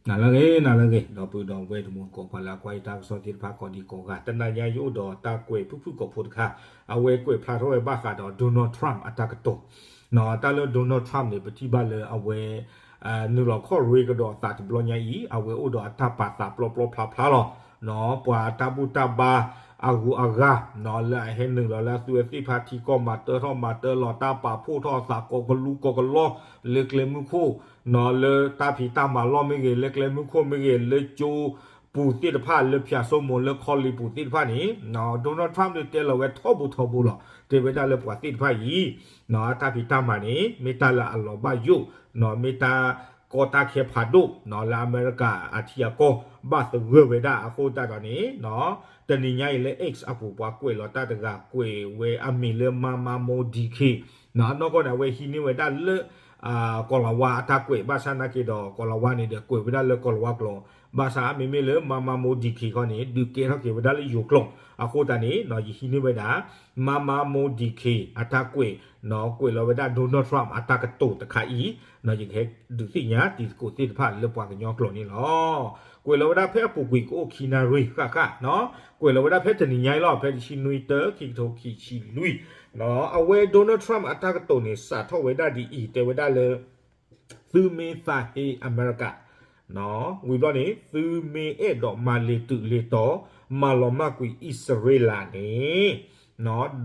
နၤလၢအဂ့ၤ နၤလၢအဂ့ၤ ဒီပုၢ်ဒီဝဲၢ်တံၤသကိး ပှၤလၢအကွၢ်ယတၢ်ကစီၣ်သ့ၣ်တဖၣ်ကိးဒံကိးဂၤ, တနံၤညါယအိၣ်ဒီးတၢ်ကွဲးဖုၣ်ဖုၣ်ကိာ်ဖိတခါ, အဝဲကွဲးဖျါထီၣ်ဝဲဘၣ်ဃးဒီး Donald Trump အတၢ်ကတိၤ, တၢ်လၢ Donald Trump န့ၣ် ပထံၣ်ဘၣ်လၢအဝဲ နုာ်လီၤခီၣ်ရ့ကဒီးအသးတဘျီညါအံၤ အဝဲအိၣ်ဒီးအတၢ်ပာ်သးပျီပျီဖျါဖျါလီၤ. ပှၤတၢ်ဘူၣ်တၢ်ဘါအဂုၤအဂၤ လၢအဟဲနုာ်လီၤလၢအသုဝဲသ့ၣ်တဖၣ်ထံကီၢ် မၤတၢထီၣ်မၤတၢလီၤ တၢ်ပာ်ဖှိၣ်ထီၣ်အသးကိးကလူကိးကလီ လၢကျဲမုၢ်ခိၣ်, လၢတၢ်ဖံးတၢ်မၤလီၢ်မ့ၢ်ဂ့ၤ လၢကျဲမုၢ်ခိၣ်မ့ၢ်ဂ့ၤ လၢကၠိပူၤသ့ၣ်တဖၣ် လၢဖၠၣ်စိမိၤ လၢခီလ့ပူၤသ့ၣ်တဖၣ်န့ၣ် Donald Trump န့ၣ် တဲလီၤဝဲထီဘိထီဘိလီၤ. တဲဝဲဒၣ်လၢပှၤသ့ၣ်တဖၣ်အံၤ အတၢ်ဖံးတၢ်မၤန့ၣ် မ့ၢ်တၢ်လၢအလီၤဘၣ်ယိၣ်, မ့ၢ်တၢ်ကီတၢ်ခဲဖးဒိၣ် လၢအမဲရကၤအထံအကီၢ် ဘၣ်သဂၢၢ်ဝဲဒၣ်အဃိသတးဒီးန့ၣ် တနံၤညါအံၤလၢ X အပူၤ ပှၤကွဲးလီၤတၢ်တဂၤ ကွဲးဝဲအမံၤလၢ Mama Mo Dikhe, အနီၢ်ကီၢ်န့ၣ် အဝဲဟံးန့ၢ်ဝဲဒၣ်လၢ ကီၤလၤဝါအတၢ်ကွဲး ဘၣ်ဆၣ်နာ်က့ဒီး ကီၤလၤဝါန့ၣ်ဒီး ကွဲးဝဲဒၣ်လၢကီၤလၤဝါကျိာ်, ဘၣ်ဆၣ်မ့မ့ၢ်လၢ Mama Mo Dikhe ခီန့ၣ် ဒုးကဲထီၣ်က့ၤဝဲဒၣ်လၢယိၤကျိာ်, အဃိသတးန့ၣ် ယဟံးန့ၢ်ဝဲဒၣ် Mama Mo Dikhe အတၢ်ကွဲး, ကွဲးလီၤဝဲဒၣ် Donald Trump အတၢ်ကတိၤတခါအံၤ, ယကဟဲဒုးသ့ၣ်ညါတံၤသကိးသ့ၣ်တဖၣ်လၢပှၤကညီကျိာ်န့ၣ်လီၤ. ကွဲးလီၤဝဲဒၣ်ဖဲအပူၤကွံာ်ကအိၣ်ခံနၣ်ရံၣ်ဃၣ်ဃၣ်, ကွဲးလီၤဝဲဒၣ်ဖဲတနံၤညါအံၤလီၤ ဖဲတဆံနွံ တၢ ခံကထိခံဆံလွံၢ်, အဝဲ Donald Trump အတၢ်ကတိၤန့ၣ် စးထီၣ်ဝဲဒၣ်ဒ်အံၤ တဲဝဲဒၣ်လၢ သုမ့ၢ်သးဟ့အမဲရကၤ, ဝံၤဘျီန့ၣ် သုမ့ၢ်အဲၣ်ဒိးမၤလ့ၤတုၤလ့ၤတီၤ မၤလီၤမၢ်ကွံာ်အံၣ်စရ့လးန့ၣ်,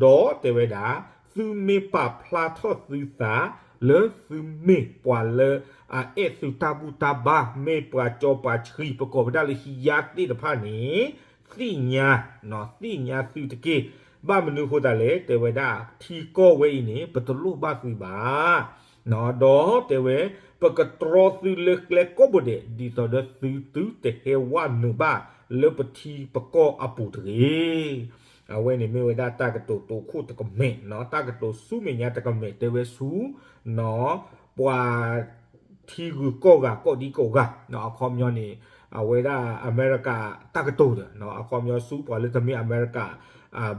ဒီးတဲဝဲဒၣ် သုမ့ၢ်ပာ်ဖျါထီၣ်သုသး လၢသုမ့ၢ်ပှၤလၢအအဲၣ်သုတၢ်ဘူၣ်တၢ်ဘါ မ့ၢ်ပှၤကၠီပှၤဆှံ ပကိးဝဲဒၣ်လၢ hijab သ့ၣ်တဖၣ်န့ၣ် သ့ၣ်ညါ, သ့ၣ်ညါသုတက့ၢ်. ဘၣ်မနုၤအဃိသတးလဲၣ် တဲဝဲဒၣ် ထံကီၢ်ဝဲအံၤန့ၣ် ပတလိၣ်ဘၣ်သုဘၣ် ဒီးတဲဝဲ ပကတြီသုလၢကျဲကိးဘိဒဲး ဒ်သိးဒီးသုသုတဟဲဝဲနုာ်ဘၣ်လၢပထံပကီၢ်အပူၤတဂ့ၤ. အဝဲန့ၣ်မ့ၢ်ဝဲဒၣ်တၢ်ကတိၤတိာ်ခိၣ်တကမဲာ်, တၢ်ကတိၤဆူမဲာ်ညါတကမဲာ် တဲဝဲဆူ ပှၤထံဂုၤကီၢ်ဂၤကိးဒံကိးဂၤ, အခီပညီန့ၣ် အဝဲဒၣ်အမဲရကၤတၢ်ကတိၤဒီး အခီပညီဆူပှၤလၢတမ့ၢ်အမဲရကၤ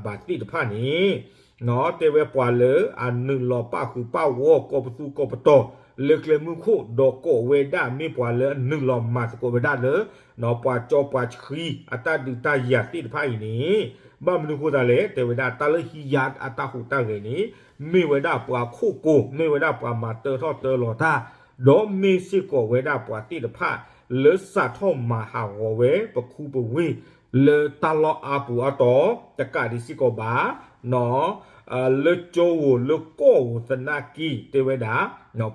ဘၣ်သ့ၣ်တဖၣ်န့ၣ် တဲဝဲပှၤလၢအနုာ်လီၤပာ်ဃုာ်ပာ်ဂီၢ် ကိးပသူကိးပတီၤ လၢကျဲမုၢ်ခိၣ် ဒီးကိးဝဲဒၣ်မ့ၢ်ပှၤလၢအနုာ်လီၤမၤသကိးဝဲဒၣ်လၢ ပှၤကၠီပှၤဆှံအတၢ်ဒုးတၢ်ယၤသ့ၣ်တဖၣ်အံၤန့ၣ်, ဘၣ်မနုၤအဃိသတးလဲၣ် တဲဝဲဒၣ် တၢ်လၢ hijab အတၢ်ဟူးတၢ်ဂဲၤန့ၣ် မ့ၢ်ဝဲဒၣ်ပှၤခိၣ်ကိၤ မ့ၢ်ဝဲဒၣ်ပှၤမၤတၢထီၣ်တၢလီၤတၢ်, ဒီးမ့ၢ်စ့ၢ်ကီးဝဲဒၣ်ပှၤသ့ၣ်တဖၣ် လၢစးထီၣ်မၤဟးဂီၤဝဲပခူပဝ့ၢ် လၢတၢ်လီၢ်အါပူၤအါတီၤ တကးဒံးစ့ၢ်ကီးဘၣ် လၢကၠိဧိၤလၢကီၢ်ဧိၤသနာ်က့ တဲဝဲဒၣ်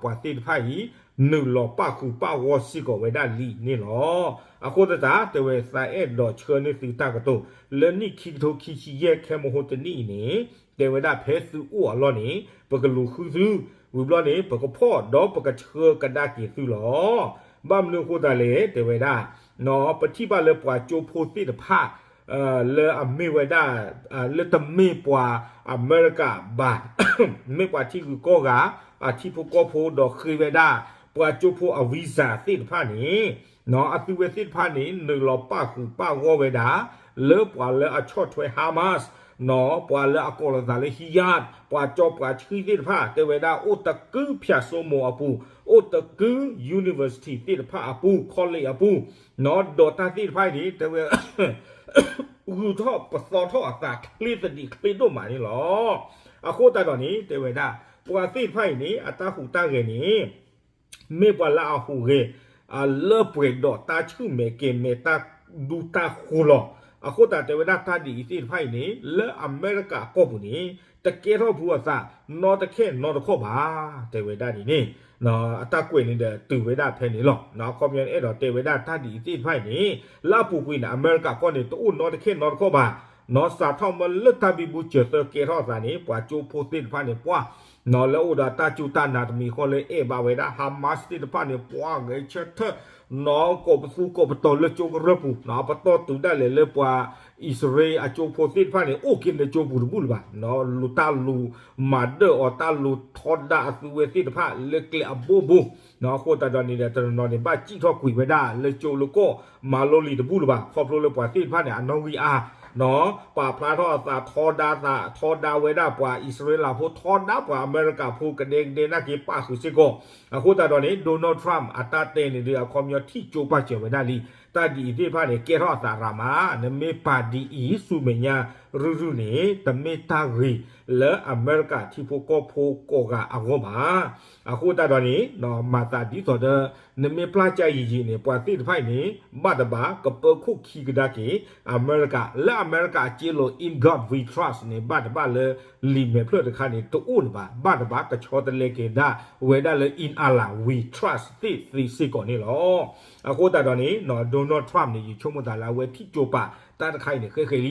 ပှၤသ့ၣ်တဖၣ်အံၤ နုာ်လီၤပာ်ဃုာ်ပာ်ဂီၢ်စ့ၢ်ကီးဝဲဒၣ်လံန့ၣ်လီၤ. အဃိသတး တဲဝဲသးအဲၣ်ဒိးဆှၢန့ၢ်သုတၢ်ကတိၤ လၢနံၣ်ခံကထိခံဆံယဲၢ် ခဲမဟိတနံၣ်အံၤန့ၣ် တဲဝဲဒၣ်ဖဲသုအိၣ်အလီၢ်န့ၣ် ပကလူၤဃုသု, ဝံၤဘျီန့ၣ် ပကဖီၣ်ဒီးပကဆှၢကဒါက့ၤသုလီၤ. ဘၣ်မနုၤအဃိသတးလဲၣ် တဲဝဲဒၣ် ပထံၣ်ဘၣ်လၢပှၤကၠိဖိသ့ၣ်တဖၣ် လၢအမ့ၢ်ဝဲဒၣ် လၢတမ့ၢ်ပှၤအမဲရကၤဘၣ် မ့ၢ်ပှၤထံဂုၤကီၢ်ဂၤ အထံဖိကီၢ်ဖိဒီးဃ့ဝဲဒၣ် ပှၤကၠိဖိအ visa သ့ၣ်တဖၣ်န့ၣ် အသုဝဲသ့ၣ်တဖၣ်န့ၣ် နုာ်လီၤပာ်ဃုာ်ပာ်ဂီၢ်ဝဲဒၣ် လၢပှၤလၢအဆီၣ်ထွဲ Hamas ပှၤလၢအကိးလီၤသးလၢ hijab ပှၤကၠီပှၤဆှံသ့ၣ်တဖၣ် တဲဝဲဒၣ်အိၣ်တကုဖၠၣ်စိမိၤအပူၤ အိၣ်တကု university သ့ၣ်တဖၣ်အပူၤ college အပူၤ ဒီးတၢ်သ့ၣ်တဖၣ်အံၤန့ၣ် တဲဝဲ ဂုာ်ထီၣ်ပသီထီၣ်အသးချ့သဒံးချ့ဒိၣ်မးန့ၣ်လီၤ. အဃိသတးဒီးန့ၣ် တဲဝဲဒၣ် ပှၤသ့ၣ်တဖၣ်အံၤန့ၣ် အတၢ်ဟူးတၢ်ဂဲၤန့ၣ် မ့ၢ်ပှၤလၢအဟူးဂဲၤ လၢပှဲၤဒီးတၢ်ဆူၣ်မဲာ်ကဲၤမဲာ်တၢ်ဒူတၢ်ဃိၤလီၤ. အဃိသတးတဲဝဲဒၣ်တၢ်ဒ်အံၤသ့ၣ်တဖၣ်အံၤန့ၣ် လၢအမဲရကၤကီၢ်ပူၤန့ၣ် တကဲထီၣ်ဖုအသး နီတခဲနီတခီၣ်ဘၣ် တဲဝဲဒၣ်န့ၣ်န့ၣ် အတၢ်ကွဲးန့ၣ်ဒီးတုၤဝဲဒၣ်ဖဲန့ၣ်လီၤ. အခီပညီန့ၣ် အဲၣ်ဒိးတဲဝဲဒၣ်တၢ်ဒ်အံၤသ့ၣ်တဖၣ်အံၤန့ၣ် လၢအပူၤကွံာ်န့ၣ် အမဲရကၤကီၢ်န့ၣ် တအိၣ်နီတခဲနီတခီၣ်ဘၣ် နီၢ်စးထီၣ်မ့ၢ်လၢတၢ်ဘံဘူစၢၤသၢကဲထီၣ်အသးန့ၣ် ပှၤကၠိဖိသ့ၣ်တဖၣ်န့ၣ် ပှၤ နီၢ်လၢအိၣ်ဒီးတၢ်စူၢ်တၢ်နာ်တမံၤဃီလၢအဲၣ်ဘၣ်ဝဲဒၣ် Hamas သ့ၣ်တဖၣ်န့ၣ် ပှၤဂဲၤဆၢထၢၣ် နီၢ်ကိးပသူကိးပတီၤလၢကၠိကရၢၢ်ပူၤ နီၢ်ပတီၢ်တုၤဒၣ်လဲာ်လၢပှၤအံၣ်စရ့လးအကၠိဖိသ့ၣ်တဖၣ်န့ၣ် အိၣ်က့ၤလၢကၠိပူၤတဘူၣ်လၢၤဘၣ် နီၢ်လူၤတၢ်လူၤမၤဒၢၣ်အီၤ တၢ်လူၤထီဒါအသုဝဲသ့ၣ်တဖၣ်လၢကျဲအဘိဘိ နီၢ်အဃိသတးဒီးန့ၣ်ဒီး တနီၤနီၤန့ၣ် ဘၣ်စံၣ်ထီၣ်ကွံာ်ဝဲဒၣ်လၢကၠိလၢကီၢ် မၤလိလံာ်တဘူၣ်လၢၤဘၣ် ခီဖျိလၢပှၤသ့ၣ်တဖၣ်န့ၣ် အနီၣ်ဂံၢ်အါ ပာ်ဖျါထီၣ်အသး ထီဒါသး ထီဒါဝဲဒၣ်ပှၤအံၣ်စရ့လးဖိ ထီဒါပှၤအမဲရကၤဖိ ကဒဲကဒဲနာ်က့ ပၣ်ဃုာ်စ့ၢ်ကီး. အဃိသတးဒီးန့ၣ် Donald Trump အတၢ်တဲန့ၣ်ဒုး အခီပညီထံၣ်ကၠိပာ်စၢၤဝဲဒၣ်လံ. တၢ်ဒ်အံၤသ့ၣ်တဖၣ်န့ၣ် ကဲထီၣ်အသးရၤမး နမ့ၢ်ပာ်ဒ်အံၤ ဆူမဲာ်ညါရုၢ်ရုၢ်န့ၣ် တမ့ၢ်တၢ်ဂ့ၤလၢအမဲရကၤထံဖိကီၢ်ဖိကိးဂၤအဂီၢ်ဘၣ်. အဃိသတးဒီးန့ၣ် မၤသးဒ်သိးဒီး နမ့ၢ်ပျၢ်ကၢ်ယံာ်ယံာ်န့ၣ် ပှၤသ့ၣ်တဖၣ်အံၤန့ၣ် ဘၣ်တဘၣ်ကပၢခိၣ်ခံကဒါက့ၤ အမဲရကၤ လၢအမဲရကၤအစ့လိာ် In God We Trust န့ၣ် ဘၣ်တဘၣ်လၢ လံာ်မဲာ်ဖျၢၣ်တခါန့ၣ် တအိၣ်လၢၤဘၣ်. ဘၣ်တဘၣ်ကဆီတလဲက့ၤဒၣ်ဝဲဒၣ်လၢ In Allah We Trust သ့ၣ်သ့စ့ၢ်ကီးန့ၣ်လီၤ. အဃိသတးဒီးန့ၣ် Donald Trump န့ၣ် ယဆိကမိၣ်သးလၢအဝဲထံၣ်ကၠိပာ်တၢ်တခါအံၤန့ၣ် ဃဲဃဲလ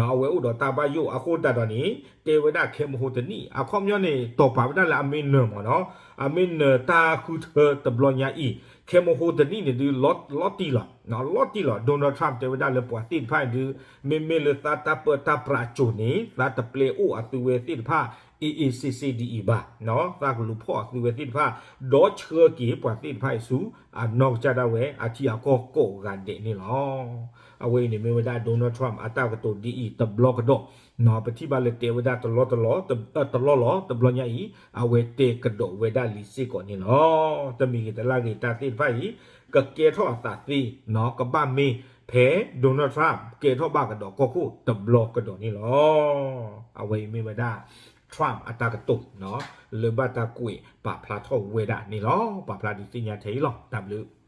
ံ. အဝဲအိၣ်ဒီးတၢ်ဘၣ်ယိၣ် အဃိသတးဒီးန့ၣ် တဲဝဲဒၣ်ခဲမဟိတနံၣ် အခီပညီန့ၣ် တီၢ်ပာ်ဝဲဒၣ်လၢအမ့ၢ်နၢၤမ့ၢ်နီၤ အမ့ၢ်နၢၤတၢ်ဃုထၢတဘျီညါအံၤ ခဲမဟိတနံၣ်န့ၣ်ဒုး လီၤတံၢ်လီၤ လီၤတံၢ်လီၤ. Donald Trump တဲဝဲဒၣ်လၢပှၤသ့ၣ်တဖၣ်အံၤဒုး မ့မ့ၢ်လၢသးတၢ်ပၢတၢ်ပြးအစိၤန့ၣ် သးတပျဲအိၣ်အသုဝဲသ့ၣ်တဖၣ် အ့ၣ်အ့ၣ်စ့စ့ဒ်အံၤဘၣ်. သးကလူၤဖီၣ်အသုဝဲသ့ၣ်တဖၣ် ဒီးဆှၢက့ၤပှၤသ့ၣ်တဖၣ်အံၤဆူ အနီၢ်ကစၢ်ဒၣ်ဝဲ အထံအကီၢ်ကိးဂၤဒဲးန့ၣ်လီၤ. အဝဲအံၤန့ၣ်မ့ၢ်ဝဲဒၣ် Donald Trump အတၢ်ကတိၤဒ်အံၤတဘျီကဒီး ပထံၣ်ဘၣ်လၢတဲဝဲဒၣ်တလီတလီ တလီလီၤတဘျီညါအံၤ အဝဲတဲကဒီးဝဲဒၣ်လံစ့ၢ်ကီးန့ၣ်လီၤ. တမံၤဂ့ၤတလါဂ့ၤ တၢ်သ့ၣ်တဖၣ်အံၤ ကကဲထီၣ်အသးသ့ ကဘၣ်မ့ၢ်ဖဲ Donald Trump ကဲထီၣ်ဘၣ်ကဒီးကီၢ်ခိၣ်တဘျီကဒီးန့ၣ်လီၤ. အဝဲအံၤမ့ၢ်ဝဲဒၣ် Trump အတၢ်ကတိၤ လၢဘၣ်တၢ်ကွဲးပာ်ဖျါထီၣ်ဝဲဒၣ်န့ၣ်လီၤ. ပာ်ဖျါဒုးသ့ၣ်ညါထဲအံၤလီၤ. တၢ်ဘျုး